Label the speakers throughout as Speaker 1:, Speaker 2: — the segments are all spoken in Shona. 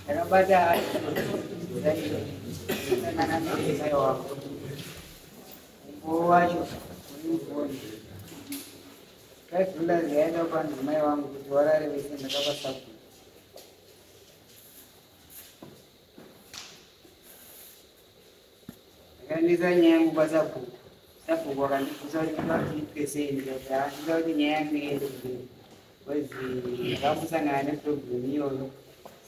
Speaker 1: Ndakabata mudzimai wako umbowo wacho uri mufoni $5 yaenda kupa mudzimai wangu kuti warare vese ndakapa sabhuku. Ndakaendesa nyaya yangu kwasabhuku. Sabhuku akandibvunza kuti ndoda kuti iitwe sei ndikati haa ndoda kuti nyaya yangu iende kumberi because ndakambosangana neproblem iyoyo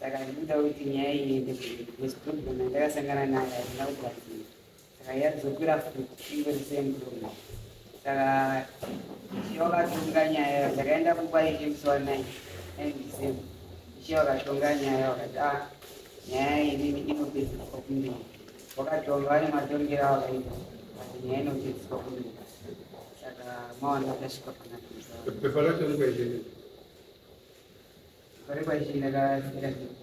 Speaker 1: saka ndinoda kuti nyaya iyi iende kumberi because problem yandakasangana nayo haina kugadzira saka yadzokwira futi ingori same problem saka ishe wakatonga nyaya ndakaenda kukwaishe musi wa 9 9 December ishe wakatonga nyaya wakati ah nyaya inini inopedziswa kumberi wakatonga vane matongero awakaita but nyaya inopedziswa kumberi saka mawana tasvika panapa
Speaker 2: Pepa racho rikwaishe.
Speaker 1: pari kwaishe ndakasira judgment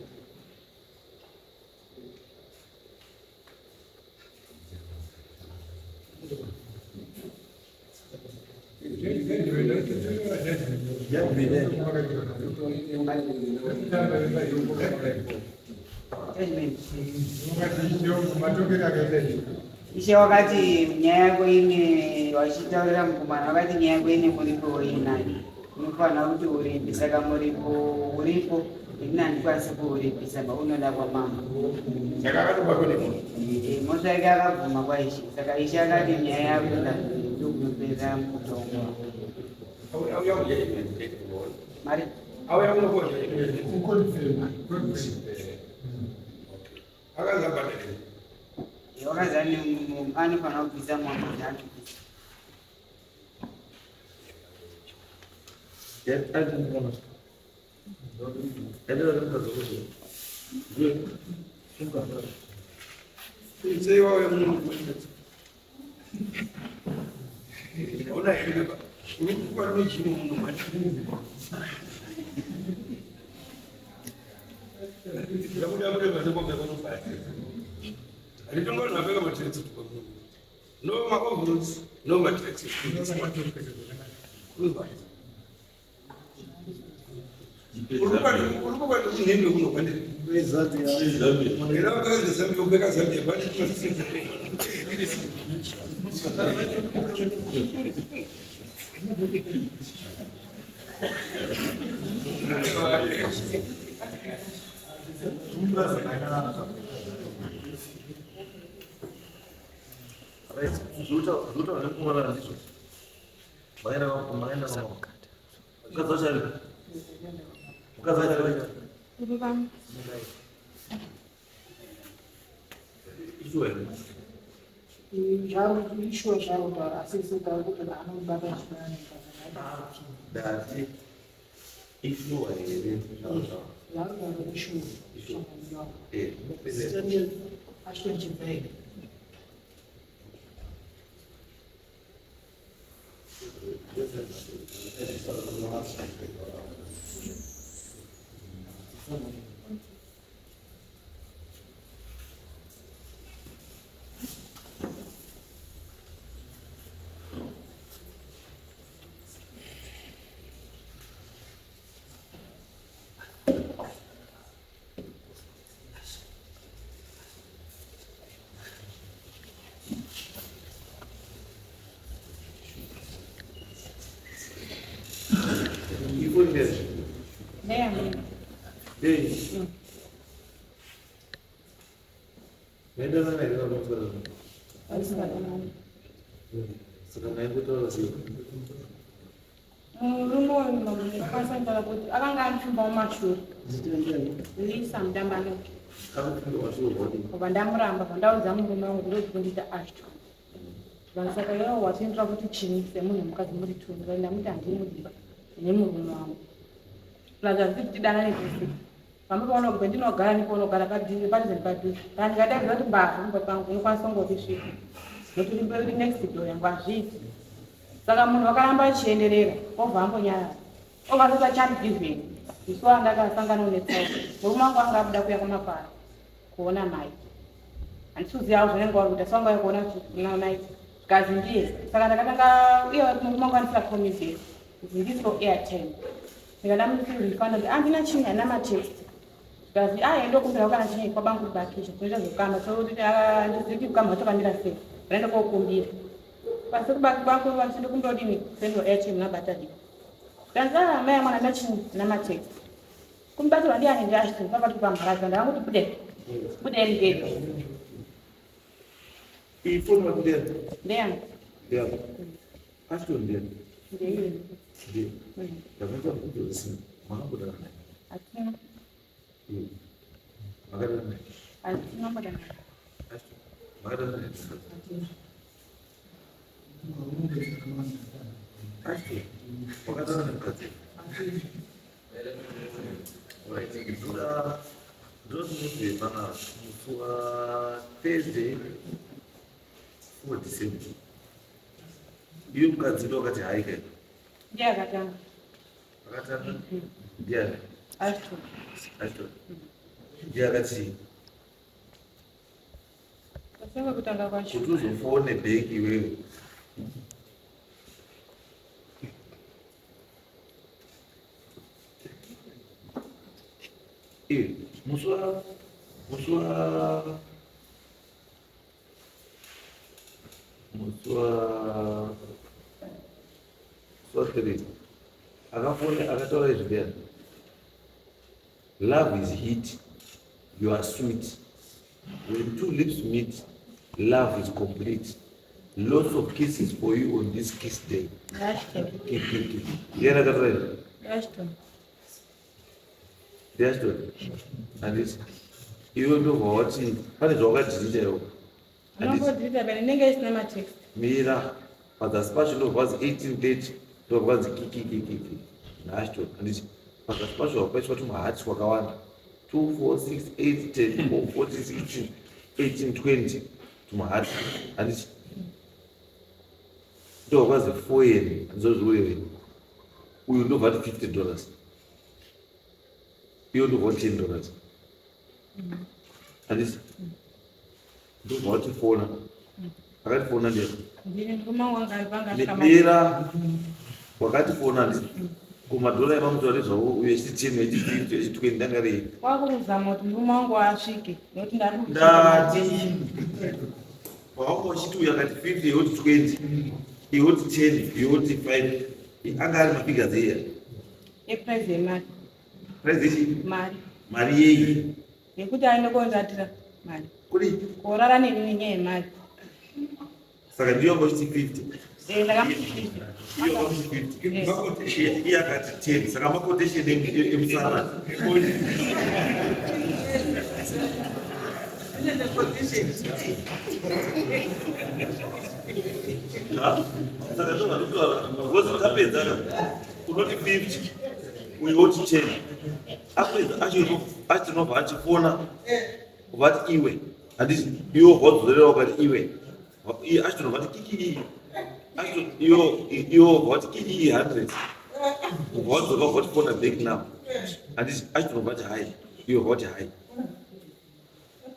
Speaker 1: Ishe wakati nyaya yako ine wachitaurira mukomana wakati nyaya yako ine muripo weinayo unofanira kuti uripi saka muripo uripo ini handikwanisi kuuripisa ba unoda kwamama
Speaker 2: Saka akatobatwa nemunhu.
Speaker 1: Eh, mhosva yake akabvuma kwaishe saka ishe akati nyaya yako ndokunopera mutongo
Speaker 2: Auya kujudgment.
Speaker 1: mari
Speaker 2: Auya kuno judgment. Akazi abhadhare.
Speaker 1: wakazi anofanira kubvisa mombe dzaanobvisa
Speaker 2: Sei wauya muno Ona here ba. Uri kupa nechino muno manje. Ndakuda kuti vasekombe kunofaya. Handitongori mapfeka matracksuit pamuno. No maoveralls, no matracksuit. Uri kupa nehembe kuno kwandiri. Era wakazve Zambia upfeka Zambia pane
Speaker 3: Ishuwa zvauri asi isu kuti anobata
Speaker 4: Ndati ishuwa here
Speaker 3: zvauri ishuwa
Speaker 4: Eh,
Speaker 3: Ashton Chibhege
Speaker 4: Maenderana here namutsara? Saka maingotaura sei?
Speaker 5: Murume uyu akasangana kuti akanga andipfimba mumashure Lisa Mudambanuke.
Speaker 4: Akupfimba mashure wadii?
Speaker 5: Kubva ndamuramba bva ndaudza murume wangu kuti kundiita ashto. Saka iwewe watoendera kuti chii semunhu mukadzi muri two ndikati ndamuti handimudiba nemurume wangu. Plus hazvisi kuti tidanane tese. Pamba paunobva pendinogara nepaunogara padhuze padhuze nepadhuze. Kana ndikadaidza kuti mbavha mumba pangu unokwanisa kungondisvika. Nokuti uri next door yangu hazviiti. Saka munhu wakaramba achienderera obva ambonyarara. Obva atoita chance given. Musi wandakasangana netsaona murume wangu anga abuda kuya kwamapara kuona mai. Handisi kuziva zvanenge wari kuita asi wanga uya kuona mai zvikanzi ndiye. Saka ndakatanga uye murume wangu andisira komizeri kuti ndisiro airtime. Ndikada mufana kuti andina chinyi handina matext. Zvikanzi ah ndokumbira kana chinyi kwabangu kubakisha tinoita zvekukama so kuti handizivi kuti kukama kwacho kwamira sei. Ndaenda kokumbira. Pasi kubaki bako ndokumbira kudini send airtime nabata diko. Zvikanzi ah mai mwana handina chinyi handina matext. Kumubatirwa ndiani ndiAshton papa tiri pamharadza ndakanguti bude bude mugedhi.
Speaker 4: Iyi foni wati ndeyani?
Speaker 5: Ndeyani?
Speaker 4: Ndeyako. Ashton ndeyani?
Speaker 5: Ndeiyi.
Speaker 4: Ndiye. Ndakaita mubvunzo usina. Makambodana naye?
Speaker 5: Hatina.
Speaker 4: Iwe. Makadana naye?
Speaker 5: Hatina mbodana naye.
Speaker 4: Ashton. Makadana naye? Ashton. Wakadana nemukadzi? Right. Ndoda ndoti mubve panapa musi wa Thursday 4 December. Iwe mukadzi ndo wakati hai kai.
Speaker 5: Ndiye akatanga.
Speaker 4: Akatanga ndiani?
Speaker 5: Ashton.
Speaker 4: Ashton. Ndiye akati
Speaker 5: Pasanga kutanga kwacho.
Speaker 4: kuti uzofone bhengi iwewe. Iwe musi wa musi wa musi wa musi wa 3 akafone akataura izvi ndiyani? Love is heat, you are sweet. When two lips meet, love is complete. Lots of kisses for you on this kiss day.
Speaker 5: Ashton.
Speaker 4: Keep, keep, keep. Ndiyani akataura izvi?
Speaker 5: Ashton.
Speaker 4: NdiAshton. Handiti. Iwe ndobva wati pane zvawakadhilita iwe. Handiti.
Speaker 5: Unongodhilita pene inenge isina matext.
Speaker 4: Mira pazasi pacho ndobva kwanzi 1830 ndobva kwanzi kikikikiki naAshton. Handiti. Pazasi pacho wakaiswa tumahati twakawanda. 2 4 6 8 10 4 14 16 18 20 tumahati. Handiti. Ndobva kwanzi 4 yen handizozviureve. Uyu ndobva ati 50 dollars. Iwe ndobva wati 10 dollars. Handiti. Ndobva wati fona. Akati fona ndiye.
Speaker 5: Ndini murume wangu anga anga asvika
Speaker 4: Mira wakati fona handiti. Kumadhora emamutora nezvavo uye echi 10 echi 50 echi 20 ndanga rei.
Speaker 5: Kwakuzama kuti murume wangu asvike nokuti ndari
Speaker 4: Ndati wawanga uchiti uyu akati 50 iwe woti 20 iwe woti 10 iwe woti 5 anga ari mafigures eya.
Speaker 5: Eprice yemari.
Speaker 4: Price yechi?
Speaker 5: Mari.
Speaker 4: Mari yeyi?
Speaker 5: Yekuti aende kondatira mari.
Speaker 4: Kuri?
Speaker 5: Korara neni nenyaya yemari.
Speaker 4: Saka ndiyo wanga uchiti 50.
Speaker 5: Eh, ndakamuti 50.
Speaker 4: Iyo wanga uchiti 50. Iye akati 10. Saka maquotation emusana. Ha? Saka ndobva ndotaura because tapedza ka. Unoti 50 uyu woti 10. Apedza achinobva achifona vati iwe. Handiti iwe wadzorera ukati iwe. Iye achitonobva ati kiki. Iwe wabva wati kiki 100. Ubva wadzoka ubva wati fona back now. Handiti achitonobva ati hi. Iwe ubva wati hi.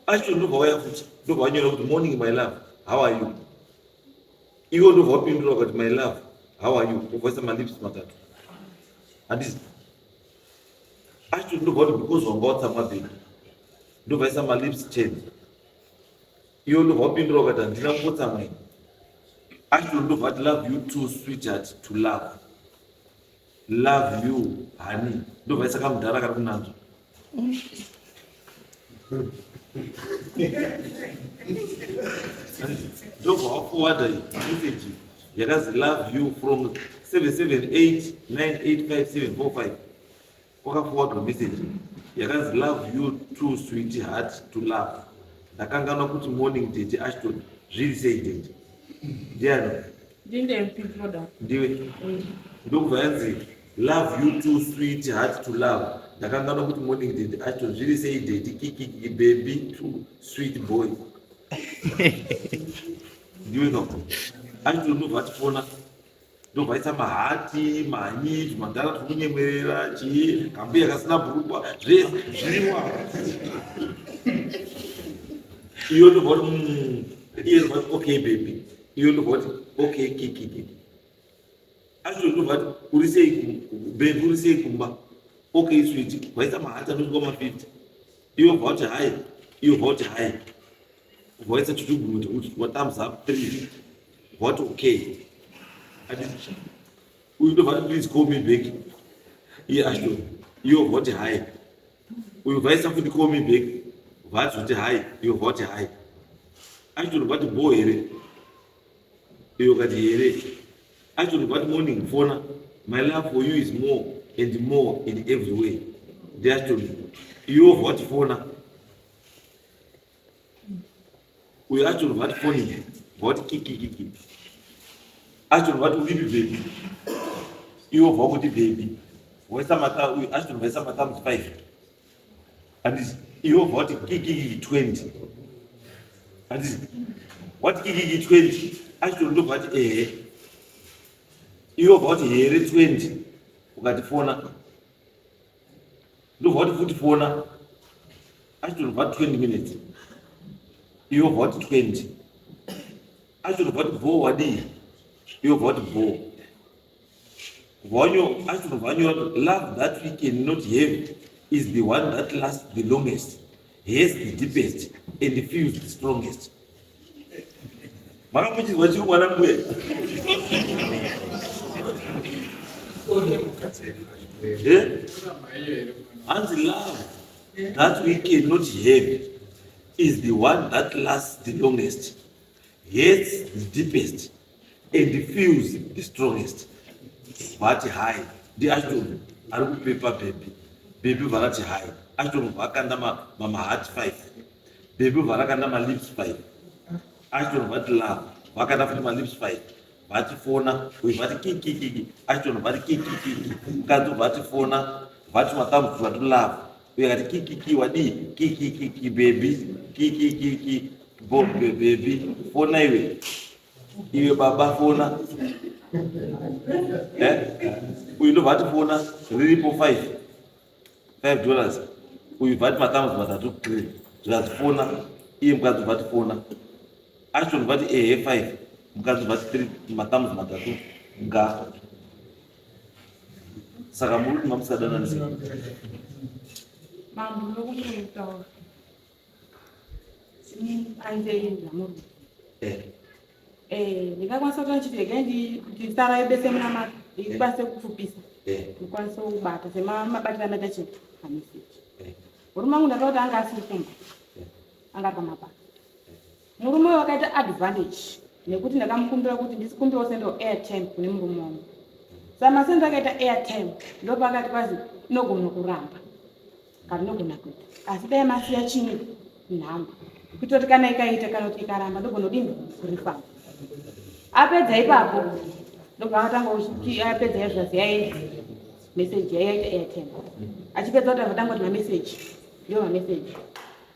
Speaker 4: Achitonobva wauya futi. Ndobva wanyora kuti morning my love. How are you? Iwe ndobva wapindura ukati my love. How are you? Ubva waisa malips matatu. Handiti Ashton ndobva wati because wanga watsamwa baby. Ndobva waisa malips 10. Iwe ndobva wapindura ukati handina kumbotsamwa ini. Ashton ndobva ati love you too sweetheart to love. Love you honey. Ndobva waisa kamudhara kari kunanzva. Ndobva waforwarda message yakazi love you from 778985745. Wakaforwardwa message yakanzi love you too sweetheart to love. Ndakanganwa kuti morning tete Ashton zviri sei tete. Ndiani?
Speaker 5: Ndinde mpindura.
Speaker 4: Ndiwe. Ndokubva yanzi love you too sweetheart to love. Ndakanganwa kuti morning daddy. Ashton zviri sei daddy? Kikiki baby too sweet boy. Ndiwe ka. Ashton ndobva atifona. Ndobva aisa mahati, manyi, tumadhara twekunyemwerera, chii, kambuya kasina bhurukwa, zvese zvirimo apa. Iyo ndobva kuti iye ndobva kuti okay baby. Iyo ndobva kuti okay kikiki. Ashton ndobva kuti uri sei baby uri sei kumba? Okay sweet, vaisa mahati anosvika ma 50. Iwe bva kuti hi, iwe bva kuti hi. Voice tutugumu kuti wa thumbs up 3. What okay. Ati uyu ndobva ati please call me back. Iye Ashton, iwe bva kuti hi. Uyu vaisa futi call me back. Vati kuti hi, iwe bva kuti hi. Ashton bva kuti bho here. Iwe ukati here. Ashton bva kuti morning fona. My love for you is more and more in every way. Ndi Ashton. Iwe bva kuti fona. Uyu Ashton bva ati foni bva kuti kikikiki. Ashton bva ati uripi baby. Iwe bva kuti baby. Waisa mata uyu Ashton vaisa mathumbs 5. Handiti iwe bva kuti kikikiki 20. Handiti wati kikiki 20. Ashton ndobva ati ehe. Iwe bva kuti here 20 ukati fona. Ndobva kuti futi fona. Achitobva 20 minutes. Iwe bva kuti 20. Achitobva kuti bho wadii. Iwe bva kuti bho. Vanyo achitobva anyora kuti love that we cannot have is the one that lasts the longest, has the deepest and feels the strongest. Makamuchizwa chiri mwana mbuya. Eh? Hanzi love that we cannot have is the one that lasts the longest, hurts the deepest and feels the strongest. Vati hi ndi Ashton ari kupepa baby. Baby varati hi. Ashton vakanda ma heart 5. Baby varakanda ma lips 5. Ashton vati love vakanda futi ma lips 5. Vati fona uyu vati kikikiki. Ashton vati kikikiki. Mukadzi vati fona vati mathumbs vati love. Uyu akati kikiki wadii kikikiki baby kikikiki bo baby fona iwe iwe baba fona eh uyu ndobva ati fona riripo 5 5 dollars uyu bva ati mathumbs matatu 3 zvikanzi fona iye mukadzi bva ati fona Ashton bva ati ehe 5 mukadzi bva ati 3 mathumbs matatu nga saka muri kuti mamusadanani sei?
Speaker 5: Mambo nokuti kutaura. Anzei zvamuri.
Speaker 4: Eh.
Speaker 5: Eh, ndingakwanisa kuti ndichiti regai ndisara bese munamata ndikwanise kupfupisa.
Speaker 4: Eh.
Speaker 5: Ndikwanise kubata semabatiro andaita chii pameseji.
Speaker 4: Eh.
Speaker 5: Murume wangu ndakaona kuti anga asiri kumba.
Speaker 4: Eh.
Speaker 5: Anga ari pamabasa. Murume uyu wakaita advantage nekuti ndakamukumbira kuti ndisikumbirawo sendo airtime kune murume wangu. Saka masendo akaita airtime ndopakati kwazi inogona kuramba kana inogona kuita asi dai masiya chimwe nhamba kuitira kuti kana ikaita kana kuti ikaramba ndogona kudini kurifamba. Apedza ipapo ndobva akatanga kuti apedza izvozvo yaenda message yaita airtime. Achipedza kuti avatanga kuti mameseji ndiyo mameseji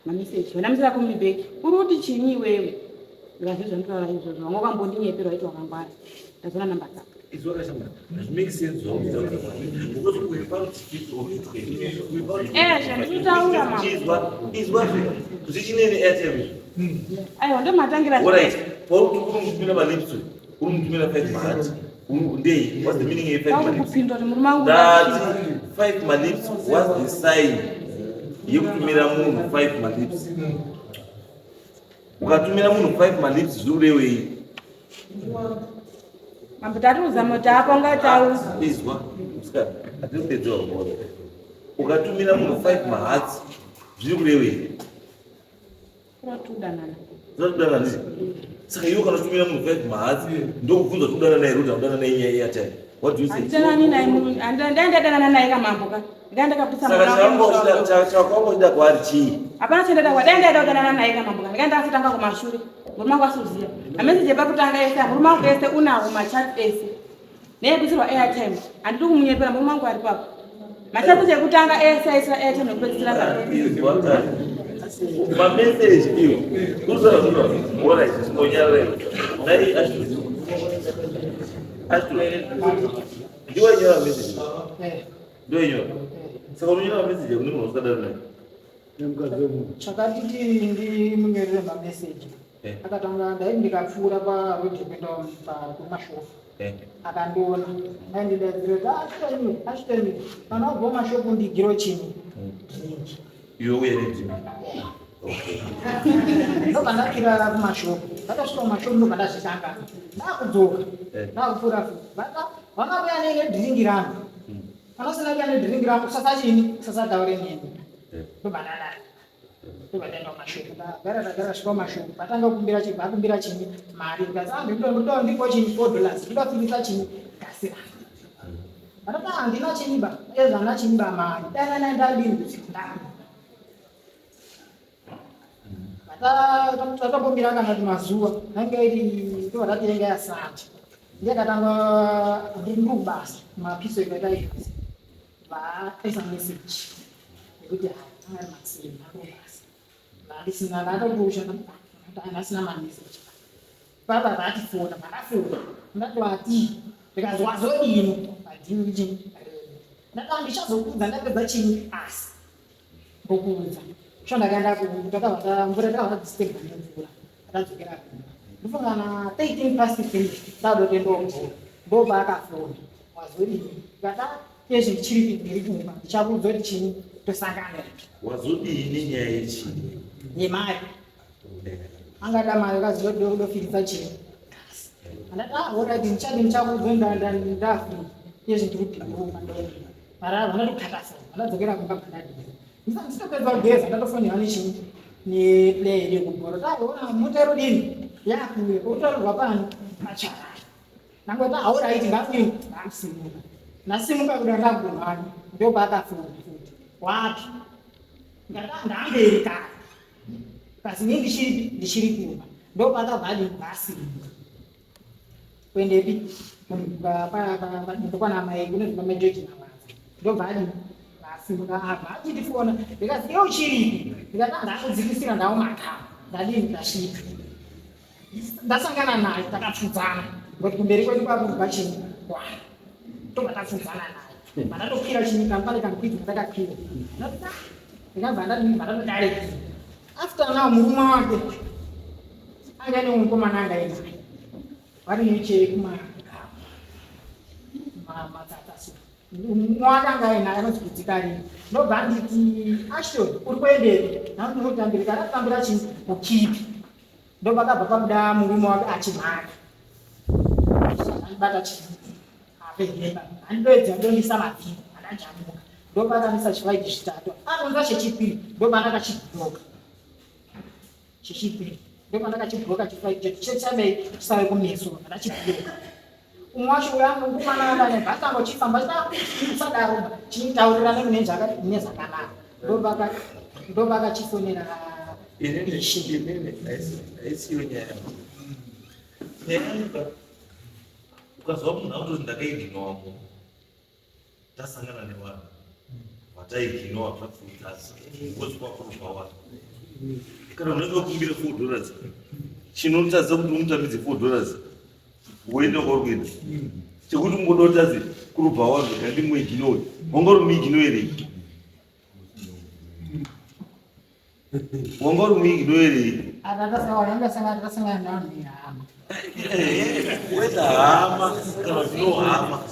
Speaker 5: mameseji vana musira kumibeki uri kuti chinyi iwewe ndikazvi zvanditaura izvozvo wanga wakambondinyepera waiti wakangwara ndazoona namba dzako.
Speaker 4: Izwa kashamba, hazvi make sense zvauri kutaura. Because we're about to speak of it. We're about to
Speaker 5: Eh, zvandinotaura mama.
Speaker 4: Izwa, izwa zve. Zvichinene airtime izvi.
Speaker 5: Aiwa ndomatangira.
Speaker 4: All right. Pauri kuti uri mutumira malips, uri mutumira 5 mahati. Ndei, what's the meaning of 5
Speaker 5: Pauri
Speaker 4: malips?
Speaker 5: kupindwa kuti murume wangu
Speaker 4: Ndati 5 malips, what's the sign yekutumira munhu 5 malips? Ukatumira munhu 5 malips zvinorevei?
Speaker 5: Mambo tatiudza moti apo ngataura.
Speaker 4: Izwa, musikana, hatiri kupedzewa bhora. Ukatumira munhu 5 mahatsi zviri kurevei?
Speaker 5: Kurotudanana.
Speaker 4: Zvinotudana ndizvo. Saka iwe kana uchitumira munhu 5 mahatsi ndokubvunza kuti udana naye kuti udana naye nyaya yeairtime. What do you say?
Speaker 5: Handidanani naye murume, ndanga ndadanana naye kamambo ka. Ndanga ndakaputsa
Speaker 4: Saka
Speaker 5: mwana wangu musoro.
Speaker 4: chawanga uchida kwaari chii?
Speaker 5: Hapana chandada kwa dai ndaida kudanana naye kamambo ka. Ndanga ndakatanga kumashure. Murume wangu asiuziya. Mameseji epakutanga ese, murume wangu ese unawo machat ese. Neyekuisirwa airtime. Handidi kumunyepera murume wangu ari papo. Machato chekutanga ese aisa airtime yekupedzisira pa.
Speaker 4: Mameseji iyo kuzora alright, ngonyarara dai Ashton, Ashton, ndiwe nyora message? Ndiwe nyora. Saka unonyora message kune munhu usikadaro naye?
Speaker 2: Nemukadzi wemunhu.
Speaker 3: Chakatiti ndimunyorere mameseji, akatanga ndai ndikapfuura paroad kuenda kumashopu, akandiona, aindidaidzira kuti, "Ashtoni, Ashtoni, kana wabva kumashopu ndigiro chini drink."
Speaker 4: Iwe uye nedrink, okay.
Speaker 3: Ndobva ndakwira kumashopu. Ndakasvika kumashopu, ndobva ndazvitanga ndakudzoka. Ndakupfuura futi, vakavuya nedrink rangu. Kana usina kuya nedrink rangu, usasa chini, usasataure neni. Ndobva ndadarika, ndobva ndaenda kumashopu. Ndagara, ndagara, svika kumashopu, vatanga kukumbira chii, vakumbira chini, mari. Ndikati, "Ah, ndinoda ndipo chini, $4, ndoda kufikisa chini gasi rangu." Vandati, "Handina chini ba ezvo, handina chini ba mari dai ndadini ndakuda." Tatambomira kana kuti mazuva ainge iri, ndobva tati yanga yasati ndiyakatanga. Ndiri kubasa mapiso ekaitaisa, vaisa message yekuti hai, anga ari maseni akubasa, ndandisina, ndatokusha, ndasina mameseji papa. Vatifona, vakafona, ndati wati, ndikazi wazodini padini chini? Ndati handichazokudza, ndapedza chini asi ndokuudza sho. Ndakaenda, takabva mvura, takabva tadisturba nemvura. Tadzokera kumba, ndofunga na 13 past 3 ndadotendawo mvura, ndopaakafona, "Wazodini?" Ndikati, "Izvi ndichiri ndiri kumba, ndichakuudza kuti chini, tosangana."
Speaker 4: Wazodini nenyaya yechini?
Speaker 3: Yemari. Angada mari, kazidofikisa chini. Andati, "Ah, alright, ndichadi ndichakuudza ndafika, izvi ndiri kupinda." Mara vanatokata foni, vandadzokera kumba. Bandadii, ndisatopedza kugeza, ndatofonera nechini, neplayer yekubhora, taona mota irodini yakuuya utaurwa pano pacharara. Ndangoti, "Alright, ngafini." Ndakusimuka, ndasimuka kuda ndagumhanya, ndopaakafona futi, "Wapi?" Ndati, "Ndamberi kare kasi ini ndichiri kumba." Ndopaakabva adi vasimuka kuendepi, ndokwana mai kune mamejoji nawanza. Ndobva adi vasimuka, abva achitifona, ndikazi, "Iwe uchiripi?" Ndikati, "Ndakudzikisira, ndaumaka, ndadini, ndasvika." Ndasangana naye, takapfudzana ngokuti kumberi kwedu kwakubva chini wa, tobva tapfudzana naye, vandatokwira chini pane kamukwidzi katakakwira, ndikabva ndatodarika. After now murume wake anga ane mukomana anga ainaye, vari neche kumatsatsa so. Mumwe wake anga ainaye anonzi Kudzikarini. Ndobva anditi, "Ashton, uri kuendepi?" Ndinotambira, karatambira chini kukipi. Ndopakabva pabuda murume wake achimhanya, andibata chini apehemba, andidoedza ndondisa mavhiri, andajamuka. Ndopakamisa chifaiti zvitatu, akonza chechipiri, ndopandakachibhuroka chechipiri, ndopandakachibhuroka chifaiti chechabei chisave kumeso, ndachibhuroka. Umwe wacho uya mukomana anga atanga uchifamba, usadaro, chitaurirane mune zvakanaka. Ndopakachifonera.
Speaker 4: Inini haisiyo nyaya. Nyaya yangu, ukazwa munhu akutoti ndakaignowa munhu, tasangana nevanhu vataignowa, zvapfuudza because kwakurubva vanhu. Kana unenge wakumbira $4, chinotadza kuti umutambidze $4 woenda kwauri kuenda, chekuti ungodotadze kurubva vanhu kandimuignowe, wanga uri muignowerei? Wanga uri muignowerei?
Speaker 3: Tasangana navanhu vehama.
Speaker 4: Whether hama kana zvino hama,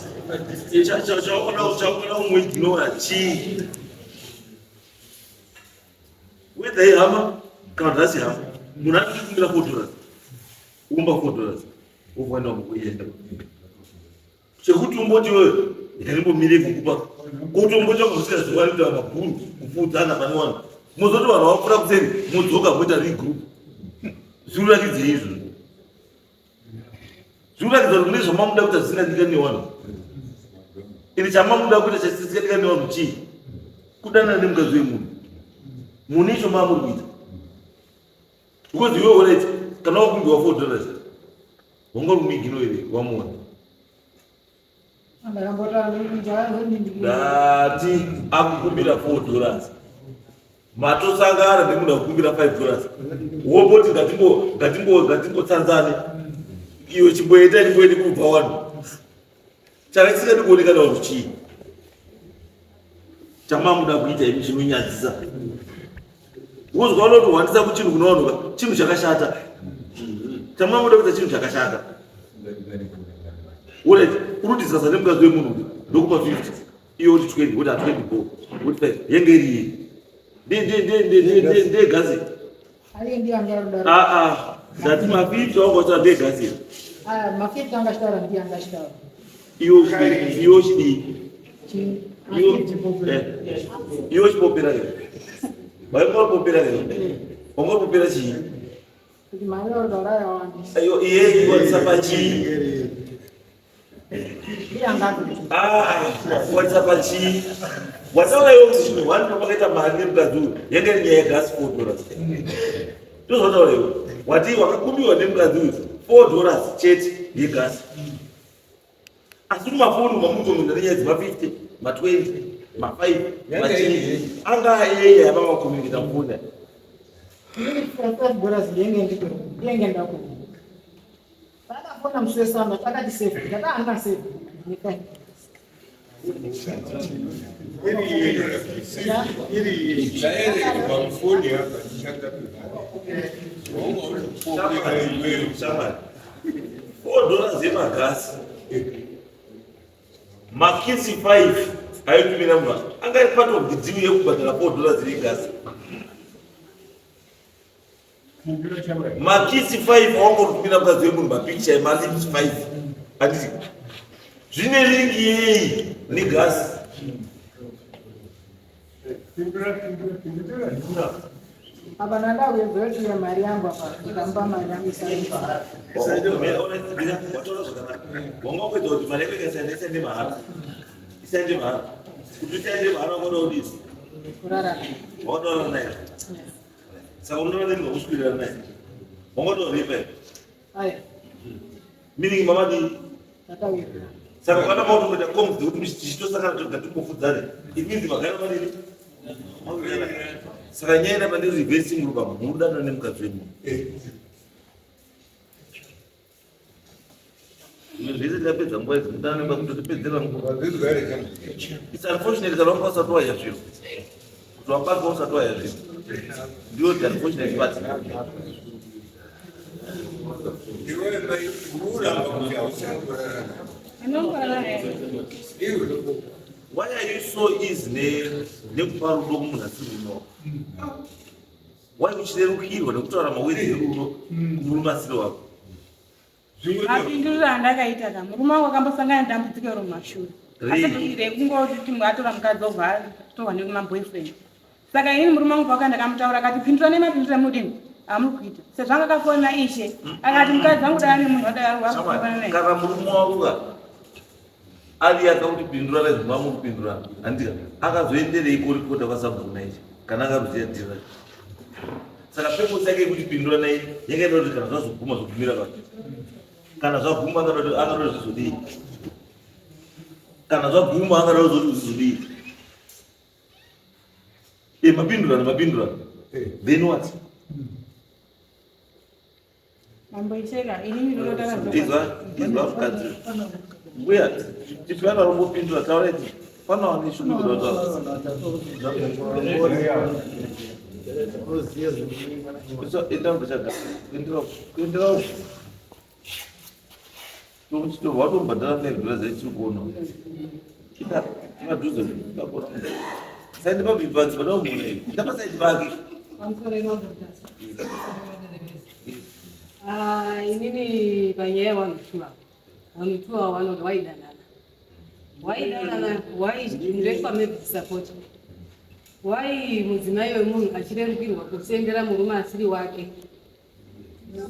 Speaker 4: chaona umuignora chii? Whether ihama kana kuti hasi hama, munhu anokumbira $4, umba $4, wofanira kuenda chekuti umboti wewe ndarimbomire kukupa kuti umboti wakusika zuva rikuita mabhuru kupfuudzana pane vanhu, mozoti vanhu vapfuura kuseri, modzoka moita regroup. Zvirurakidzei izvozvo? Zvirikuratidza kuti mune zvamamuda kuita zvisingadikani nevanhu. Ende chamamuda kuita chisingadikani nevanhu chii? Kudanana nemukadzi wemunhu. Mune icho maamuri kuita, because iwe, alright, kana wakumbiwa $4, wanga uri muignore here? Wamuona. Ndati akukumbira $4, matosangana nemunhu akukumbira $5, womboti ngatimbotsanzane, iwe chimboita chimboende kubva wani. Chaka chisingadi kuonekana vanhu chii chamamuda kuita imi chinonyadzisa? Wozwa unoti hwandisa kuchinhu kunowanuka chinhu chakashata. Chamamuda kuita chinhu chakashata. Alright, unodiscussa nemukadzi wemunhu, ndokupa 50, iwe uti 20, woti ha 20 go, woti 5 yenge iri ndeyegasi.
Speaker 3: Aiye, ndiye anga arikudaro.
Speaker 4: Aa, ndati ma50 wanga uchitaura ndeyegasi.
Speaker 3: Aya ma50 anga achitaura, ndiye anga achitaura.
Speaker 4: Iwe chidii? Iwe chipopera here? Waingoripopera here? Wangoripopera chii?
Speaker 3: Kuti mari yauri yawandisa.
Speaker 4: Iyo iye iwanisa pachii?
Speaker 3: Ndiye anga akuti.
Speaker 4: Kuwanisa pachii? Wataura iwe kuti chinhu one pamakaita mari nemukadzi uyu yanga iri nyaya yegasi, $4. Ndozvataura iwe. Wati wakakumbiwa nemukadzi uyu $4 chete yegasi, asi mumafoni mamutomenda nenyaya dzema50, ma20, ma5, machii anga yeye yamamakomunikita mufoni.
Speaker 3: $5 ndiyenge ndaku pakafona musi wesamba takati save, ndati handina save ne $5.
Speaker 2: Chaererwa mufoni apa tichangapihwa.
Speaker 4: Shamwari, $4 yemagasi, makisi 5 aitumira munhu anga ari part of the deal yekubhadhara $4 yegasi. Makisi 5 awangotumira mukadzi wemunhu, mapicture emalips 5, handiti zvine link yei negasi?
Speaker 3: Apa ndanda kuedza mari yangu apa, ndikamupa mari yangu isaita.
Speaker 4: Wataura zvakanaka. Wanga kuedza kuti mari yako ikasaenda, isaende mahara, isaende mahara. Kuti isaende mahara wakaona kudii?
Speaker 3: Kurara naye.
Speaker 4: Wakatorara naye. Saka unotora nemunhu wakuswirira naye, wangatoripa.
Speaker 3: Aya.
Speaker 4: Meaning mamadii?
Speaker 3: Tatawirira.
Speaker 4: Saka kana mautokuita comms dzekuti tichitosangana toga timbofudzane, it means magara madini. Saka nyaya inapa ndiri reversing ruba mudanana nemukadzi wemunhu. Zvimwe zvese tingapedza nguva idzi, mudanana nemukadzi kutotipedzera nguva. It's unfortunate kana wanga usati waya zviro, kuti wabatwa usati waya zviro, ndiyo the unfortunate part.
Speaker 2: Iwe mai, uramba kuti hausina kurara.
Speaker 5: Anongorara naye.
Speaker 2: Iwe.
Speaker 4: Why are you so easy nekupa rudo kumunhu asiri rudo? Why uchirerukirwa nekutaura mawedzi erudo kumurume asiri wako?
Speaker 5: Mapinduriro andakaita ka, murume wangu akambosangana nedambudziko iro mumashure, asi rekungoti atora mukadzi obva atorwa nemaboyfriend. Saka inini murume wangu paka ndakamutaura, akati pindura nemapinduro amudini amuri kuita, sezvo anga akafonera ishe akati mukadzi wangu dai ane munhu wadai naye.
Speaker 4: Kana murume wako ka ari akakuti pindura nezvima mukupindura, handika akazoenderei koripota kwasabhuna ichi kana akaruziya dhira? Saka purpose yake yekuti pindura naye yakaita kuti kana zvazoguma zvogumira papi? Kana zvaguma angada zvizodii? Kana zvaguma angada kuzoti zvizodii? E, mapindurano, mapindurano, then what?
Speaker 5: Mamboicheka, inini ndinotaura.
Speaker 4: Izwa, izwa mukadzi. Mbuya, tipana rombopindura, tauraiti panawa neshungu kuda kutaura. Enda kuchaga, kuendera watombhadhara $5 echiri kuona ita padhuze kakona saindi pabhipanzi padaumuna ita pasaidi pake.
Speaker 6: Ah, inini panyaya yevanhu two ava, vanhu two ava vanoti waidanana, waidanana, wai ndoitwa maybe support. Wai mudzimai wemunhu achirerukirwa kusendera murume asiri wake,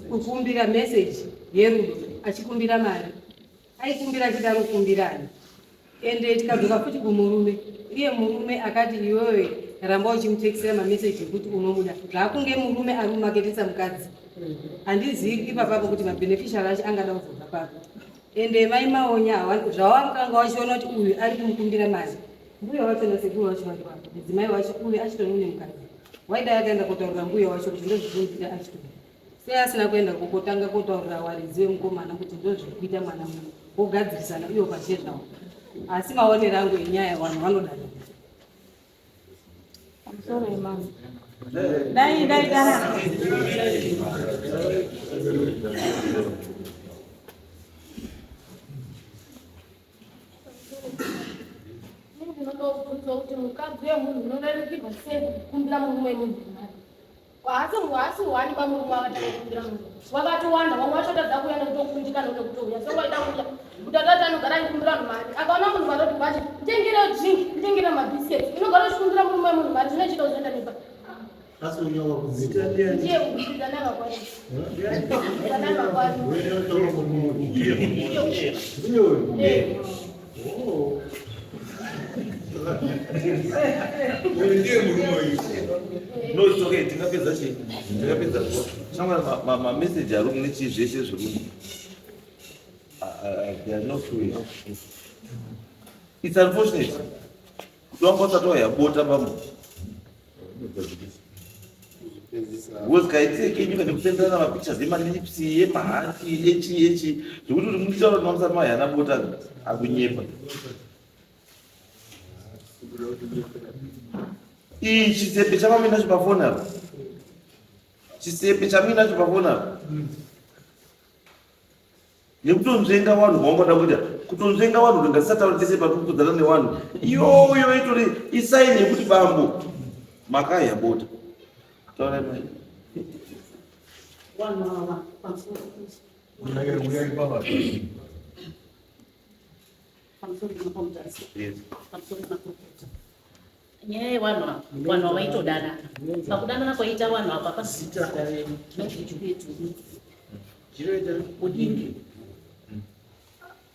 Speaker 6: kukumbira meseji yerudo, achikumbira mari, aikumbira achida kukumbirani? Ende tikadzoka futi kumurume, iye murume akati iwewe ramba uchimutekisira mameseji ekuti unomuda, zvaakunge murume ari kumaketesa mukadzi. Handizivi ipapapo kuti mabeneficiary acho angada kuzobva papo. Ende mai Maonya zvawakanga wachiona kuti uyu ari kumukumbira mari, mbuya wacho nasekuru wacho vari papo, mudzimai wacho uyu achitori nemukadzi. Waidai akaenda kotaurira mbuya wacho kuti ndozvikumbira achitori. Sei asina kuenda kokotanga kotaurira waridzi wemukomana kuti ndozviri kuita mwana muno, wogadzirisana iwo pachezvawo. Asi maonero angu enyaya vanhu vanodanana.
Speaker 5: Pamusoro yemama. Dai dai dana.
Speaker 7: Ndinotobvunza kuti mukadzi wemunhu unorerukirwa sei kukumbira murume wemunhu mari? Haasi haasi wani bamurume wakatanga kukumbira munhu. Wakatowanda vamwe vacho tadza kuuya nekutokundikana nekutouya. So waida kuuya. Kuti atati anogara achikumbira vanhu mari. Akaona munhu paroti pacho, nditengere drink, nditengere mabiscuits. Unogara uchikumbira murume wemunhu mari zvinochiita uzoenda nepa.
Speaker 2: Asi unyawa kuzita ndiani?
Speaker 7: Ndiye kuzita navakwari. Navakwari.
Speaker 2: Ndiye uyu?
Speaker 7: Eh.
Speaker 2: Oh. Uyu ndiye murume uyu.
Speaker 4: No, it's okay. Tingapedza chii? Tingapedza. Shamwari, ma message ari nechii zvese zviri they are not true. It's unfortunate. Kuti wanga usati wayabota pamwe. Because kaitire kenyu kane kusenderana mapictures emalips, emahati, echi echi. Zvekuti kuti munditaura kuti mamusati mayana bota akunyepa. Iyi chisepe chamamuinacho pafoni apa. Chisepe chamuinacho pafoni apa. Nekutonzvenga vanhu vaungada kuita kutonzvenga vanhu kuti ngatisataura tese patikukudzana nevanhu iyoyo itori isaini yekuti bambo makaya bota taurai mai.
Speaker 8: Vanhu ava pamusoro
Speaker 2: Uyai baba.
Speaker 8: pamusoro pamutasi.
Speaker 4: Yes.
Speaker 8: Pamusoro pamakurukota. Nyaya yevanhu ava, vanhu ava vaitodanana. Pakudanana kwaita vanhu ava pasita kudini.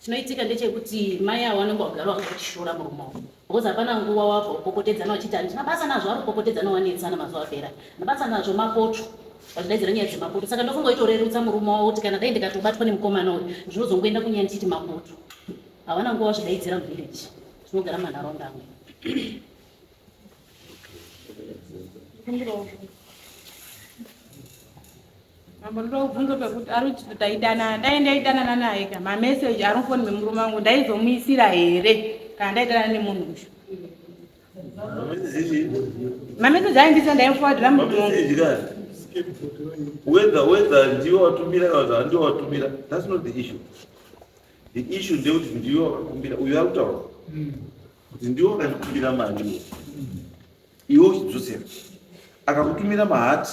Speaker 8: Chinoitika ndechekuti mai ava vanenge vagara vakachishora murume wavo because hapana nguva wabva kupopotedzana vachiti handina basa nazvo, vari kupopotedzana wanetsana mazuva apera, handina basa nazvo mapoto, vachidaidzira nyaya dzemapoto. Saka ndofunga itorerutsa murume wavo kuti kana dai ndikatobatwa nemukomana uyu ndinozongoenda kunyaya ndichiti mapoto. Havana nguva vazvidaidzira muvillage, tinogara manharaunda amwe.
Speaker 5: Mambo, ndoda kubvunza pekuti ari kuti taidanana, dai ndaidanana naye ka mameseji ari mufoni memurume wangu ndaizomuisira here kana ndaidanana nemunhu uyu? Mameseji aindisa ndaimufowadhira murume wangu.
Speaker 4: Mameseji kani? Whether ndiwe watumira kana kuti handiwe watumira, that's not the issue. The issue ndeyekuti ndiwe wakakumbira, uyu ari kutaura kuti ndiwe wakandikumbira mari iwe. Iwe uchidzosera. Akakutumira mahati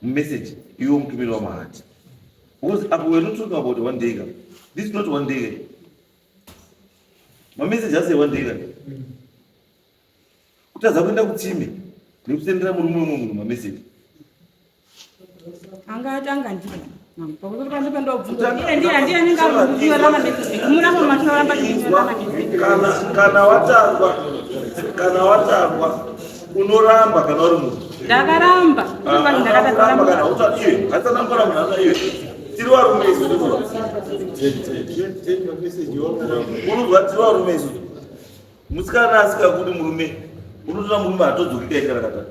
Speaker 4: message, iwe mutumiri wamahati. Because apo we are not talking about one day ka. This is not one day ka. Mameseji asi one day ka. Kutadza kuenda kutsime nekusendera murume wemumwe munhu mameseji.
Speaker 5: Anga atanga ndiye. Mambo, pakuti pandipe ndobvunza. Iye ndiye ndiye anenge ari kunyora mameseji. Kumuramba matoramba kunyora mameseji.
Speaker 4: Kana watangwa unoramba kana uri munhu.
Speaker 5: Ndakaramba. Kuti vanhu ndakatadza
Speaker 4: Uramba kana iwe hatsanangura munhu ana iwe tiri varume isu, unozwa tiri varume isu. Musikana asingakudi murume, unotoona murume hatodzoki kaita kana katatu,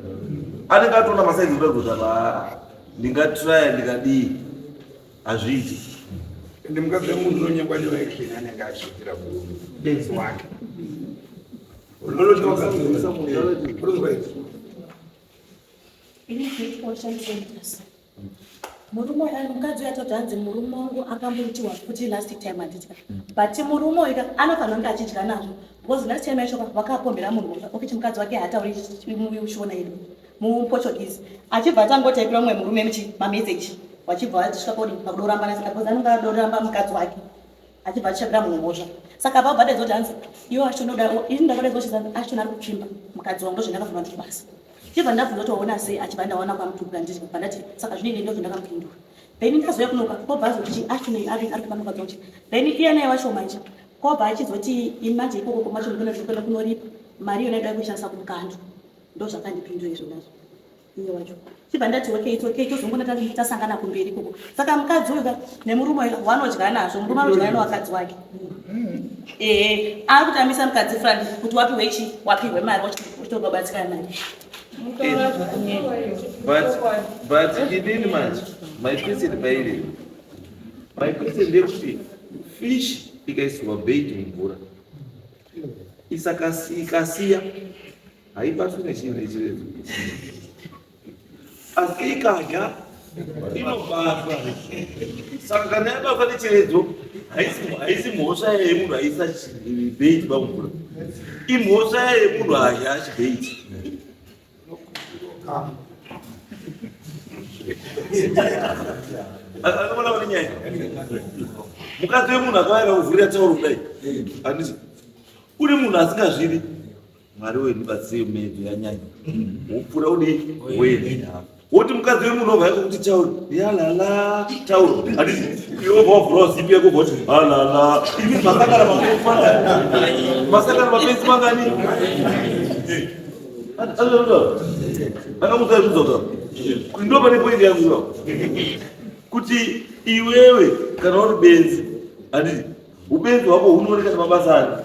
Speaker 4: anenge atoona masaizi kuda kuza ba ndingatraya ndikadii, hazviiti.
Speaker 2: Ende mukadzi wemunhu unonyengwa neaction anenge achiitira kubenzi wake. Unoti wakadzi unozwa izvi.
Speaker 8: Ini ndinoitwa murume uyu, mukadzi uyu atoti hanzi murume wangu akamboitiwa futi last time, handiti? But murume uyu ka anofanira kunge achidya nazvo because last time yacho vakapombera munhu okuti mukadzi wake haatauri Shona yedu muPortuguese, achibva atangotaipira mumwe murume muchi mameseji, vachibva vasvika podi pakudorambana. Saka because anonge adoramba mukadzi wake, achibva achitsvakira munhu mhosva. Saka vabva vadaidzwa kuti hanzi iwe achitonoda ini, ndakadaidzwa kuti Ashton ari kutsvimba mukadzi wangu, ndozvendakabvuma ndiri basa. Chibva ndabvunza kuti waona sei, achibva ndawana kwamutukura ndiri pandati saka zvinenge ndozvo ndakamupindura. Then ndazouya kunoka kobva azoti Ashton ari kupa mukadzi wacho, then iye naye wacho manje kobva achizoti ini manje ikoko macho ndikuenda kunoripa mari iyona ida kuishandisa kumukando. Ndo zvakandipindura izvo nazvo. Iye wacho chibva ndati okay, it's okay, tozongona tasangana kumberi ikoko. Saka mukadzi uyu ka nemurume uyu vanodya nazvo, murume anodyana nevakadzi wake. Ehe, ari kutambisa mukadzi front kuti wapiwe chi, wapiwe mari, uchitobabatsirana naye.
Speaker 4: But inini manje my question pairi, my question ndeyekuti fish ikaisirwa bait mumvura ikasiya haibatwi nechinhu nechiredzo, asi ikadya inobatwa. Saka kana yabatwa nechiredzo, haisi mhosva yemunhu aisa bait pamvura, imhosva yemunhu adya chibait. Anoona kuti nyaya mukadzi wemunhu akavaira kuvhurira tauro kudai, handisi uri munhu asingazvidi. Mwari wedu ndibatsirei, medzo yanyanya, wopfuura udii wena, woti mukadzi wemunhu obva kuti tauro yalala tauro, handisi iwe wobva wavhurawo zipi yako, ubva kuti halala. Imi masangana mapenzi, masangana mapenzi mangani? Akamuzaizvudza kuti ndo pane point yangu iwapo, kuti iwewe kana uri benzi, handiti ubenzi hwako hunooneka nemabasa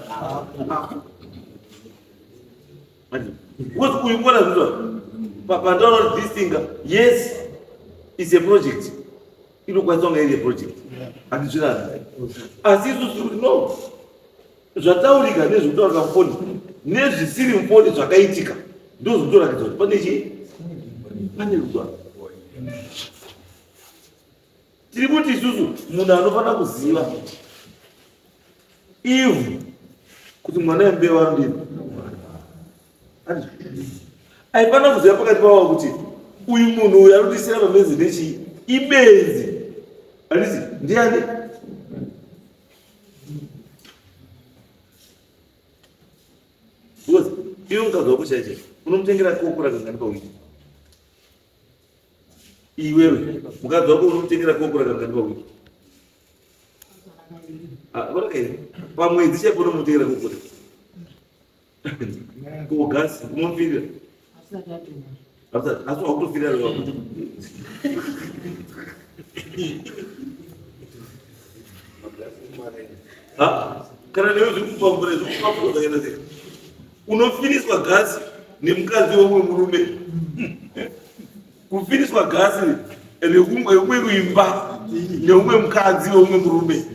Speaker 4: ani? Because uyu kuona zvizva pandaona kuti this thing, yes, is a project, inokwanisa kunge iri project, handizvirani. Asi isusu tiri kuti no, zvataurika nezvekutaurika mufoni nezvisiri mufoni, zvakaitika ndo zvinotoratidza kuti pane chii, pane rudo. Tiri kuti isusu munhu anofanira kuziva ivhu kuti mwana wembeu anodini, aifanira kuziva pakati pavo kuti uyu munhu uyu anotisira pamenzi nechii, ibenzi, handisi ndiani? Because iwe mukadzi wako chaiche unomutengera kokora kangani pawiki? Iwewe mukadzi wako unomutengera kokora kangani pawiki? Pamwedzi chaipo unomutengera kokora kogasi unomufirira, asi wakutofirira wako. Kana newe zviri kupa mvura, zviri kupa mvura zvakaita sei? Unofiriswa gasi nemukadzi wemumwe murume, kufiriswa gasi reumwe ruimba neumwe mukadzi weumwe murume,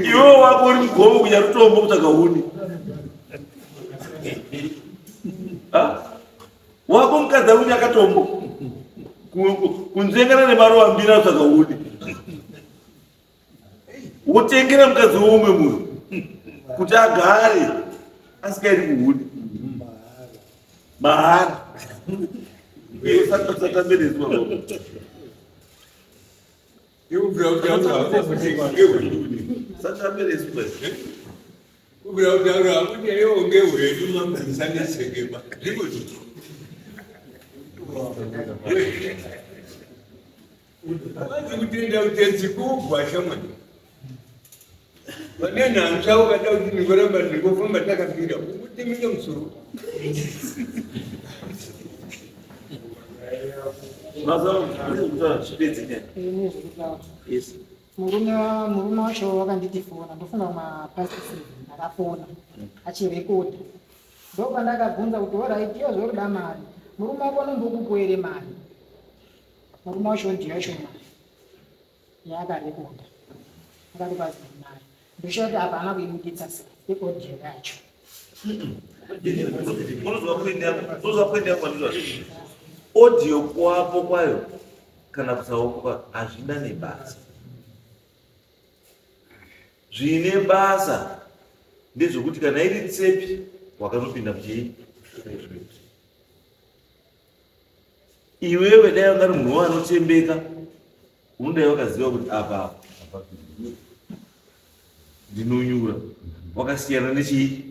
Speaker 4: iwewe wako uri mugomo kunyarutombo kutsvaga huni. Wako mukadzi ari kunyakatombo kunzvengana nemaruva mbiri atsvaga huni, wotengera mukadzi weumwe munhu kuti agare asikaendi kuhuni mahara. Satambereswa. Satambereswa.
Speaker 2: Kubvira kutaura kuti iwo ngehwedu mambisanetsekeba ndiko chito. Kwanzi kutenda utenzi kugwa shamwari. Vane nhanzva ukada kuti ndingoramba ndingofamba takamira ukutemeka musoro.
Speaker 4: Yes.
Speaker 3: Murume wacho wakanditi fona, ndofunga mapast 7 akafona achirekodha. Ndopandakabvunza kuti alright, iyo zvorida mari, murume wako anombokupo here mari? Murume wacho ndiyo yacho mari yaakarekodha, akati kwazi mari ndochati apa haana kuibuditsa iaudio yacho.
Speaker 4: Unozwa point yangu andizwa audio kwapo kwayo kana kusawapo kwayo hazvina nebasa. Zvine basa ndezvekuti kana iri tsepi wakanopinda muchii, iwewe dai wanga ri munhu anotembeka, unodai wakaziva kuti apa ndinonyura, wakasiyana nechii.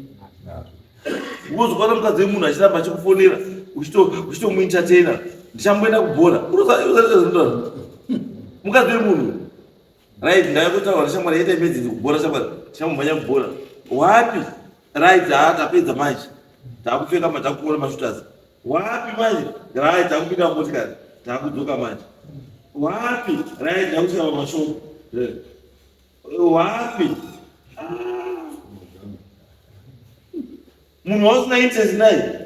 Speaker 4: Wozokwana mukadzi wemunhu achiramba achikufonera, uchitomuentertaina, ndichamboenda kubhora, mukadzi wemunhu, right? Ndaya kutaura neshamwari yaita emergency kubhora, shamwari, tichambomhanya kubhora wapi, right? Haa, tapedza manje, takupfeka, takuona mashooters. Wapi manje? Right, takupinda mumotikari. Takudzoka manje. Wapi? Right, takusvika pamashoko. Wapi? Ah. Munhu wausina interest naye.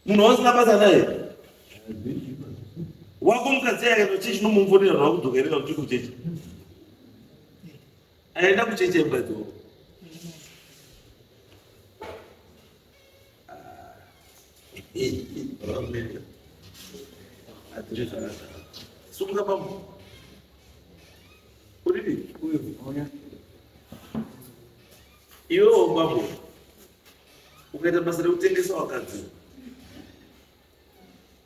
Speaker 4: Munhu wausina basa naye. Wako mukadzi yake kuchechi nomufonera zvakudzoka here kana kuti kuchechi? Aenda kuchechi mukadzi wako. Sumuka pamwe. Uripi?
Speaker 1: Uyu, uya.
Speaker 4: Iwewo bambo. Ukaita basa rekutengesa wakadzi.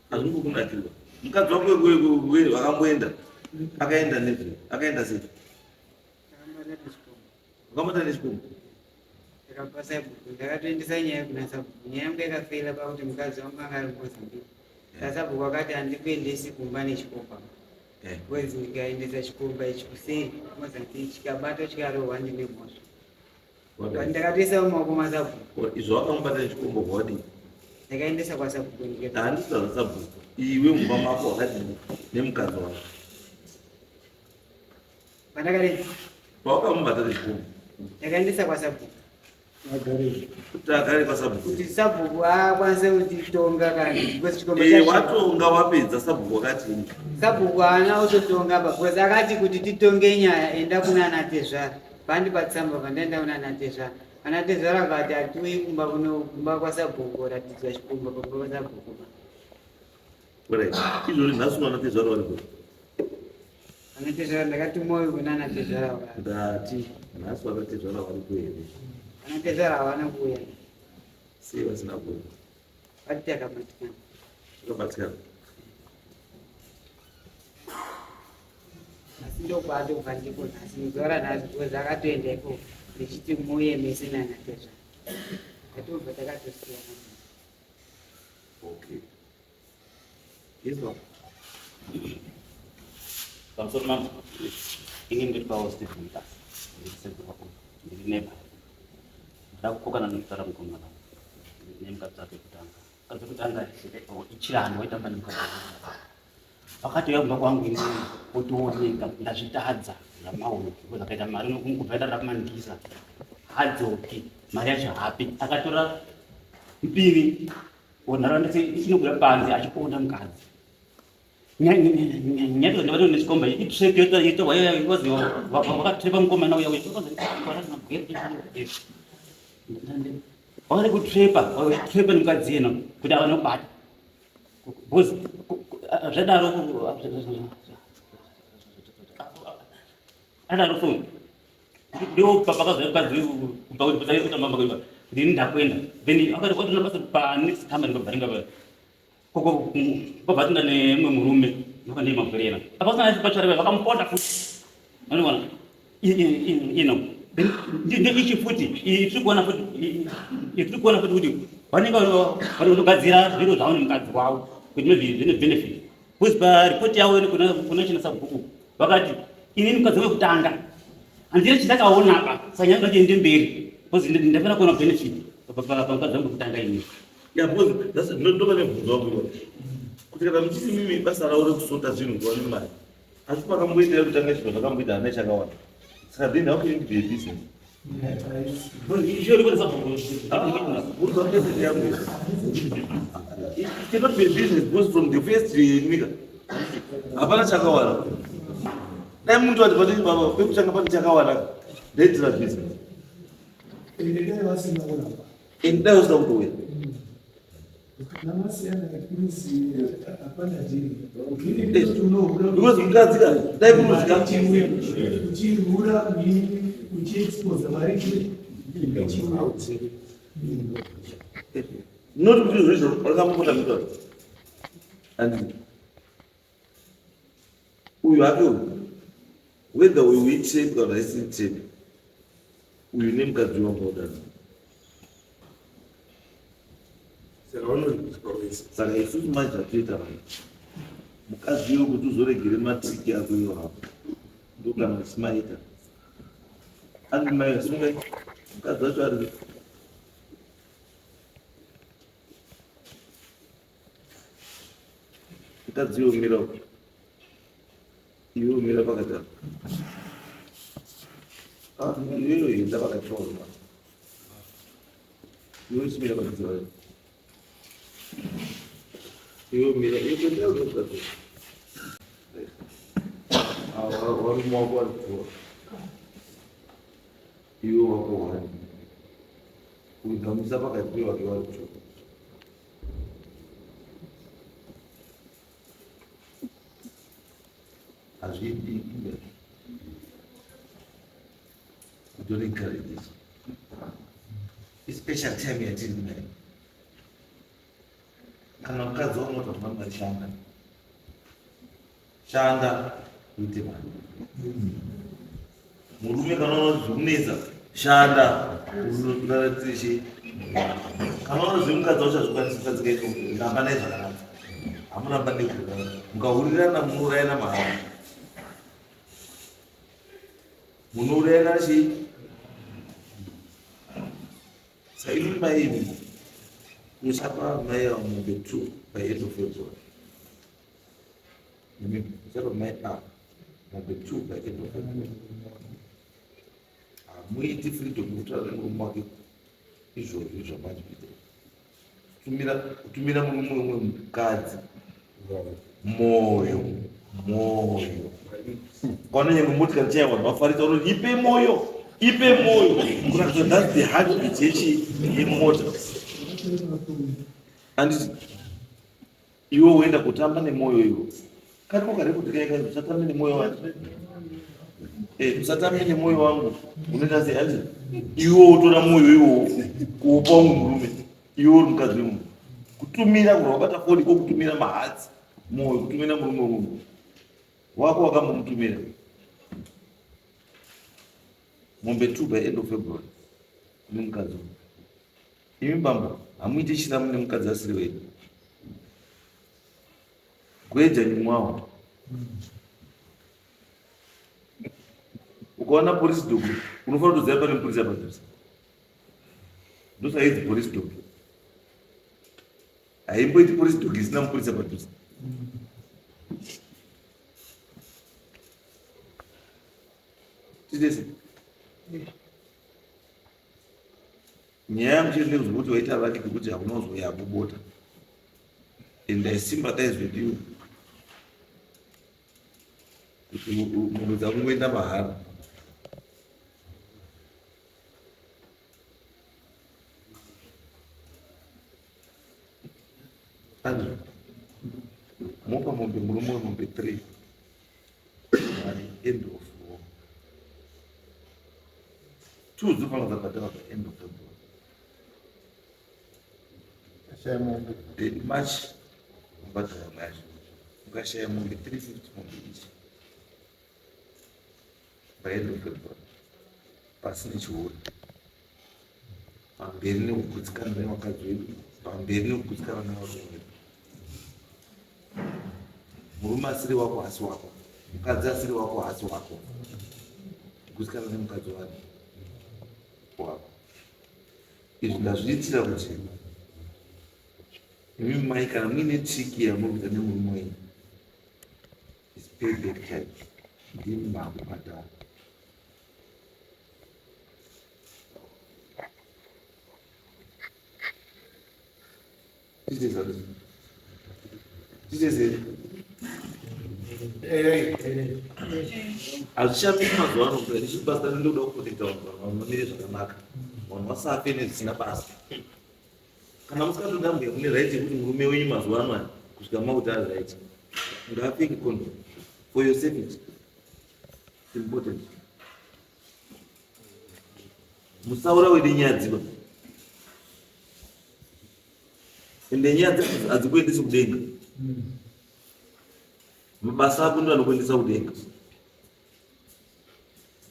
Speaker 4: Hazvimbokunakirwa. Mukadzi wako wewe wakamboenda. Akaenda nezve. Akaenda sei? Wakamata nechikomba.
Speaker 1: Ndakabva sabhuku, ndakatoendesa nyaya kuna sabhuku. Nyaya yangu yakafela pakuti mukadzi wangu anga ari kuMozambique. Saka sabhuku akati handikuendesi kumba nechikomba. Because ndikaendesa chikomba ichi kuseri kuMozambique chikabatwa chikarohwa ndine mhosva. But ndakatoisa mumaoko masabhuku.
Speaker 4: Izvo wakamubata nechikomba wadii?
Speaker 1: Ndakaendesa kwasabhuku ndikati
Speaker 4: Handisi sabhuku. Iwe mumba mako wakadini nemukadzi wako.
Speaker 1: Pandakadini?
Speaker 4: Pawakamubata nechikomba.
Speaker 1: Ndakaendesa kwasabhuku.
Speaker 4: Kuti agare kwasabhuku.
Speaker 1: Kuti sabhuku akwanise kutitonga kana because chikomba
Speaker 4: Eh,
Speaker 1: chacho.
Speaker 4: watonga wapedza sabhuku wakati
Speaker 1: Sabhuku haana kutotonga pa because akati kuti titonge nyaya enda kuna ana tezvara. Pandipa tsamba pandaenda kuna ana tezvara. Ana tezvara akati hatiuyi kumba kuno kumba kwasabhuku koratidzwa chikomba pamba pasabhuku.
Speaker 4: Right. Izvozvi nhasi unoona tezvara vari kupi?
Speaker 1: Ana tezvara ndakatumwa uyu kuna ana tezvara vakati.
Speaker 4: Ndati nhasi vana tezvara vari kuhere.
Speaker 1: Ana tezvara havana kuuya.
Speaker 4: Sei vasina kuuya?
Speaker 1: Vati takabatikana.
Speaker 4: Takabatikana.
Speaker 1: Asi ndokwatobva ndiko nhasi zuva ranhasi because akatoenda ikoko ndichiti muuye mese nana tezvara. Tatobva takatosiyana.
Speaker 4: Okay. Yes, ma'am.
Speaker 9: Pamusoro mambo, ini ndiri pawo Stephen Mutasa, ndiri sekuru wako, ndiri neighbor. Ndada kukokana nekutaura mukomana nemukadzi wake kutanga. Mukadzi wekutanga ichirani waitamba nemukadzi wake. Vakatouya kumba kwangu ini otooneka ndazvitadza zvamauro because akaita mari kubva ndarara kumandisa hadzoki mari yacho hapi akatora mpini nharaunda inobuda panze achiponda mukadzi. Nyaya ndabata nechikomba itrap yotorwa wazi vakatrepa mukomana uya uya wakade kutrepa trepa nemukadzi yena kuti awane kubata because zvadaro adaro so ndo pakazouya mukadzi kubva ndini ndakuenda then akati watina basa pa next company pabharinga koko kwabva atinda nemumwe murume ndokandei magwerena apasina patsvareva vakamuponda futi anoona ino then ichi futi tiri kuona futi tiri kuona futi kuti vanenge vanogadzira zviro zvavo nemukadzi wavo kuti maybe zvine benefit because paripoti yavo kuna china sabhuku vakati inini mukadzi wekutanga handina chindakaona apa saka nyaya ngatiende mberi because ndafana kuona benefit pamukadzi wangu wekutanga inini.
Speaker 4: Yeah, because that's ndopane mubvunzo wangu iwayo. Kuti kana muchiti mimi basa ravo rekusota zvinhu kuva nemari. Asi pakamboita yekutanga chibva zvakamboita hana chakawanda. Saka then how can it be a business? Unzwa message yangu. It cannot be a business because from the first nyika hapana chakawanda. Dai muntu ati patini baba pekutanga pane chakawanda ndoitira business.
Speaker 2: Ende dai vasina kuramba.
Speaker 4: And dai usina kutouya.
Speaker 2: Hapana dhiri.
Speaker 4: Because mukadzi ka dai kunozvika
Speaker 2: Uchihura uchiexposa mari
Speaker 4: not kuti zvezvo vakamupota mukadzi. And uyu hake uyu whether uyu itrap kana isiri trap uyu nemukadzi wangu wadana.
Speaker 2: Saka vanoripiswa vese.
Speaker 4: Saka isusu manje zvatoita vanhu mukadzi iwe kuti uzoregere matriki ako iwo hapo ndokana uchimaita andi mai sungai mukadzi wacho ari Mukadzi iwe mira uko. Iwe mira pakati apa. Ah, iwewe enda pakati pawo. Iwe chimira pakati pawo. Iwe mira, iwe kuenda uko. Ah, varume wako vari kutora. Iwe wako wani. Ugamisa pakati pewake vari kutora. Hazviiti inga. We don't encourage this. Ispecial time yatiri nayo. Kana mukadzi waunoti hakuna mari shanda. Shanda uite mari. Murume kana unoona zvekunetsa shanda unoratidze chi. Kana unoona zvemukadzi wacho hazvikwanisi mukadzi kaito ramba naye zvakanaka. Hamuramba nekuurana. Mukahurirana munourayana mahara. Munourayana chii? Saka imi mai imi muchapa mai ava mombe 2 by end of February. Imi muchapa mai ava mombe 2 by end of February. Hamuiti freedom yekutaura nemurume wake izvozvi zvamakuita. Kutumira kutumira murume wemumwe mukadzi moyo moyo kwaona nyange motikari chaiwa vanhu vafarisa unoti ipe moyo ipe moyo kuratidza that's the heartbeat yechi yemota anditi iwe woenda kutamba nemwoyo iwe kariko karekoti kaya kanzi usatambe nemwoyo wangu eh, usatambe nemwoyo wangu unoita sei andi iwe wotora mwoyo iwowo kuupa umwe murume iwe uri mukadzi wemunhu kutumira kuti wabata foni ko kutumira mahatsi mwoyo kutumira murume wemunhu wako wakambomutumira mombe 2 by end of February kune mukadzi imi bambo hamuite chiramu nemukadzi asiri wenyu gweja nyumwawo ukaona polisi dog unofanira kutoziva pane mupurisa padhuze ndosaidzi polisi dog haimboiti polisi dog isina mupurisa padhuze. Titese nyaya yangu chete ndezvekuti waita vake pekuti hauna kuzoyabobota and I sympathize with you kuti mombe dzakungoenda mahara. Andrew, mopa mombe murume wemombe 3 by end of war. Two dzofanira dzabhadhara by end of February.
Speaker 2: Shaya mombe.
Speaker 4: March mubhadhara mari. Mukashaya mombe 350 mombe ichi. By end of February. Pasi nechihure. Pamberi nekugutsikana nevakadzi vedu. Pamberi nekugutsikana nevarume vedu. Murume asiri wako haasi wako. Mukadzi asiri wako haasi wako. Gutsikana nemukadzi wani wako. Izvi ndazviitira kuti imi mai kana muine triki yamuri kuita nemurume wenyu is payback time. Ndimi makubhadhara. Hazvishamisi mazuva ano kuti isu basa rinoda kuprotecta vanhu vamire zvakanaka, vanhu vasafe nezvisina basa. Kana musingatoda mbuya mune right yekuti murume wenyu mazuva ano aya kusvika makuti ari right ngaapfeke condom for your safety. It's important. Musaurawe nenyaya dziba. Ende nyaya dzacho hadzikuendesi kudenga. Mabasa ako ndo anokuendesa kudenga.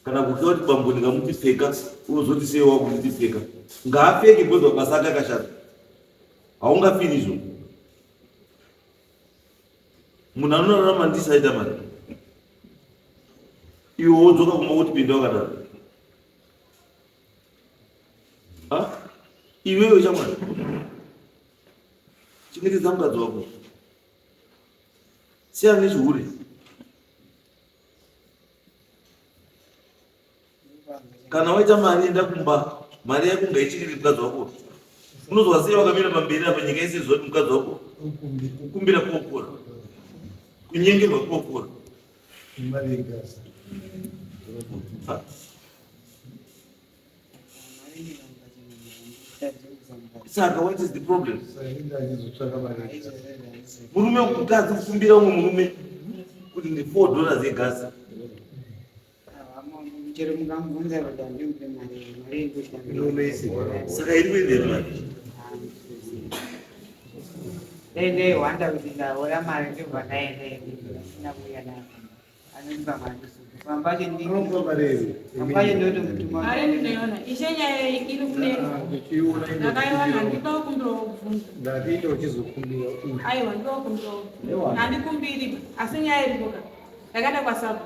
Speaker 4: Kana kutya kuti bambo ndingamuti pfeka, unozoti sei wakunditi pfeka. Ngaapfeke because mabasa ake akashata. Haungafiri izvo. Munhu anorarama ndisaita mari. Iwe wodzoka kumba woti pinda wakadaro. Iwewe shamwari, chengetedza mukadzi wako. Siyana nechihure. Kana waita mari enda kumba, mari yako ngaichiriri mukadzi wako. Unozwa sei wakamira pamberi apa nyika yese izwa kuti mukadzi wako kukumbira kokura. Kunyengerwa kokura. Saka what is the problem? Murume mukadzi kukumbira umwe murume kuti ndi 4 dollars yegasi.
Speaker 1: Chero mukamubvunza kuti handimupe mari, mari yekuti
Speaker 4: Saka iri kuendepi mari?
Speaker 1: Dai ndaihwanda kuti ndahora mari ndobva ndaenda ndisina kuuya nayo. Anondipa mari pamba pacho pamba pacho ndotomutuma.
Speaker 5: Mari ndinoiona ishe nyaya iri kunetsa ndakaiwana ndipa kukumbirawo kubvunza.
Speaker 2: Ndatiita uchizokumbira.
Speaker 5: Aiwa ndipa kukumbirawo kubvunza handikumbiri asi nyaya iripo ka ndakaenda kwasabu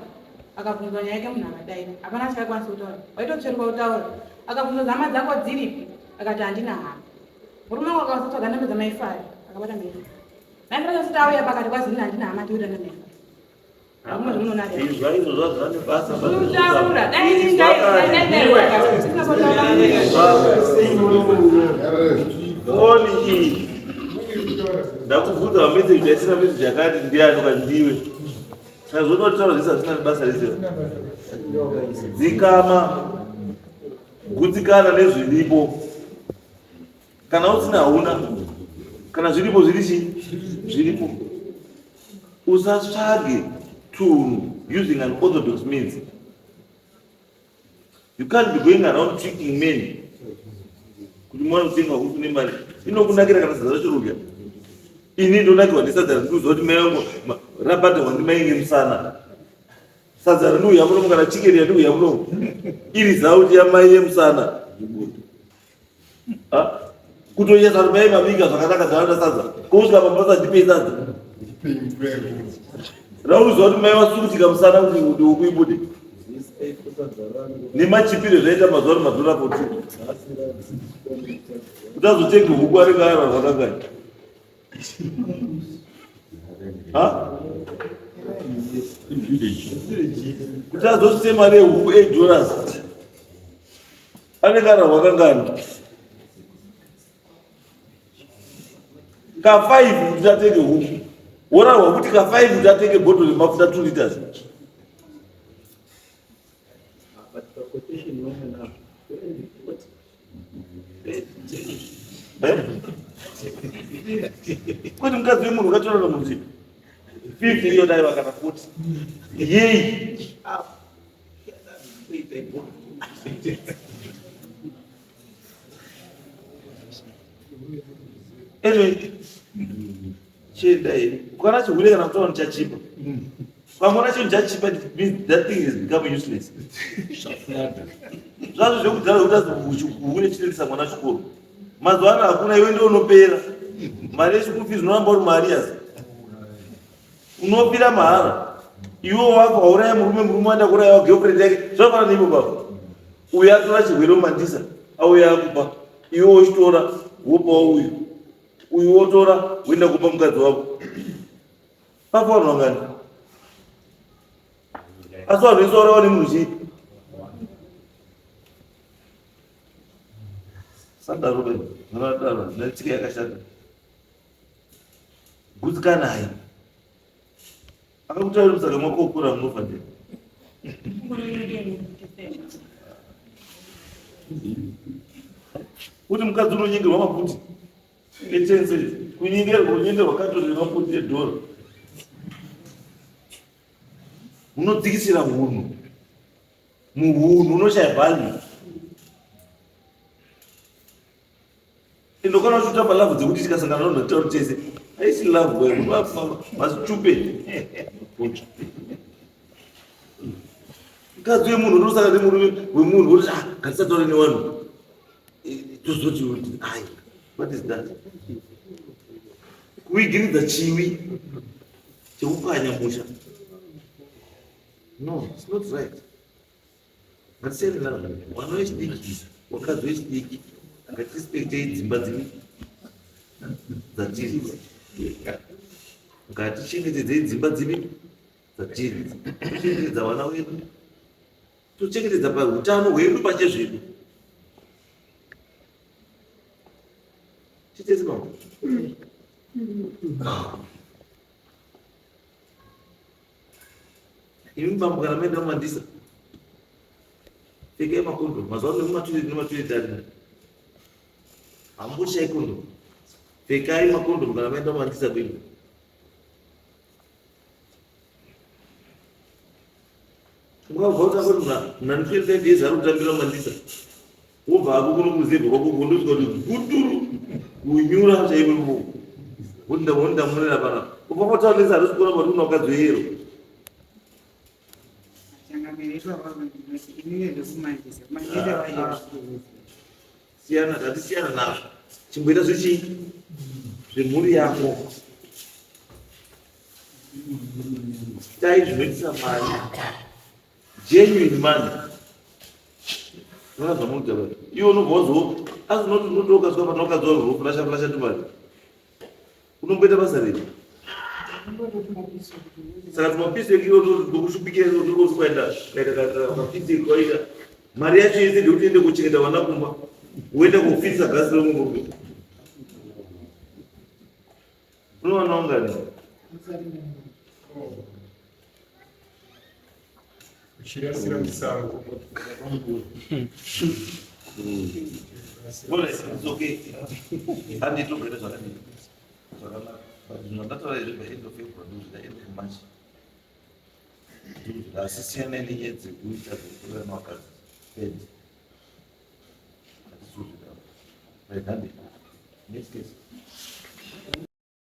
Speaker 5: akabvunzwa nyaya yake munhu akadaira hapana chakakwanisa kutaura waitotsveruka kutaura akabvunzwa hama dzako dziripi akati handina hama murume wangu akazotsvaga namba dzamaifari akabata maifari maifari asati auya pakati kwazi ini handina hama ndikuita namaifari
Speaker 4: Izwa izvo zvazvane basa.
Speaker 5: Kutaura dai dai dai dai
Speaker 4: Foni iyi ndakubvunza mameseji aisina meseji akati ndiani ukati ndiwe. Saka zvonotaura zvese hazvina basa rese. Dzikama, gutsikana nezviripo. Kana usina hauna, kana zviripo zviri chii? Zviripo. Usatsvage tunhu using an orthodox means. You can't be going around tricking men kuti muwane kutenga huku nemari inokunakira kana sadza racho rudya. Ini ndonakirwa nesadza randikuziva kuti mai vangu rabhadharwa ndimai ngemusana. Sadza rinouya munomu kana chicken yandikuya munomu iri zauti yamai yemusana. Kutoita kuti mai mabika zvakanaka zvanoda sadza kosvika pamba sadza ndipei sadza rauziva kuti mai vasukutika musana kuti huku ibude nemachipiro zvaita mazuva ano madhora 14 kuti azotenge huku anenge ararwa kangani kuti azosvitse mari yehuku 8 dollars Anenge arahwa kangani? Ka 5 kuti atenge huku. Worahwa kuti ka 5 kuti atenge bottle remafuta 2 liters. Kwete mukadzi wemunhu ukatora kamuti 50 iyo dai vakana 40. Yei. Anyway, chienda here ukaona chihure kana kutaura ndichachipa ukamona chinhu chachipa it means that thing has become useless zvazvo zvekudhara zvekuti hure chinoendesa mwana chikoro mazuva ano hakuna iwe ndiwe unopera mari yeschool fees unoramba uri mari yazi Unofira mahara. Iwe wako wauraya murume, murume waenda kuuraya girlfriend yake. Zvakafanana neipo baba. Uyu atora chirwere umandisa, auya akupa. Iwe wochitora wopawo uyu. Uyu wotora woenda kupa mukadzi wako. Pafa vanhu vangani? Asi vanhu vese vaurawa nemunhu chii? Sadaro be, zvakadaro, netsika yakashata. Gutsikanai. Akakutaura kuti saka mwakokura munofa ndini. Kuti mukadzi unonyengerwa maputi etense kunyengerwa kunyengerwa katori nemaputi edhora. Unodzikisira hunhu. Muhunhu unoshaya value. Indokana uchitamba love dzekuti tikasangana vanhu vatitauri tese. Haisi love boy, mazichupe. Mukadzi wemunhu unosangana nemurume wemunhu woti ah ngatisataure nevanhu. Tozoti kuti ai what is that? Kuigiridza chiwi chekupwanya musha. No, it's not right. Ngatisiyane nazvo. Mwana wechidiki, wakadzi wechidiki, ngatirespektei dzimba dzini dzatiri. Ngatichengetedzei dzimba dzipi dzatiri, tochengetedza vana vedu, tochengetedza pautano hwedu pachezvedu. Titese baba. Imi bambo kana maenda mumandisa pfekai makondomu mazuva ano nemumatoilet nematoilet arimo hamboshai kondomu pfekai makondomu kana maenda mumandisa kwenyu ungabva utanga kuti muna 25 years ari kutambira mumandisa wobva ako kuno kuruzevha kwako kundosvika kuti guturu kunyura chaiko ikoko kuti ndamunera pana ubva kwataura nese harisi kuona kuti una mukadzi weyero siyana tatisiyana nazvo chimboita zvechii zvemhuri yako itai zvinoitisa mari genuine money unoona zvamunoita baba iwe unobva wazo asi unoti unotokaswa pana ukadzi warwo flasha flasha tumari unomboita basa rei saka tumapisi ekiwo tokushupikira tokuenda kaita mapisi ekuwaita mari yacho yese ndekuti ende kuchengeta vana kumba woenda kofisa gasi remurume unowana ungani
Speaker 10: Uchirasira musango.
Speaker 4: Well, it's okay. Handitogere zvakadii zvakanaka but zvandataura izvi by end of February ndozvida end of March ndozvida asi siyanai nenyaya dzekuita dzekutorera vakadzi bed hatisi kuzvida right handi next case.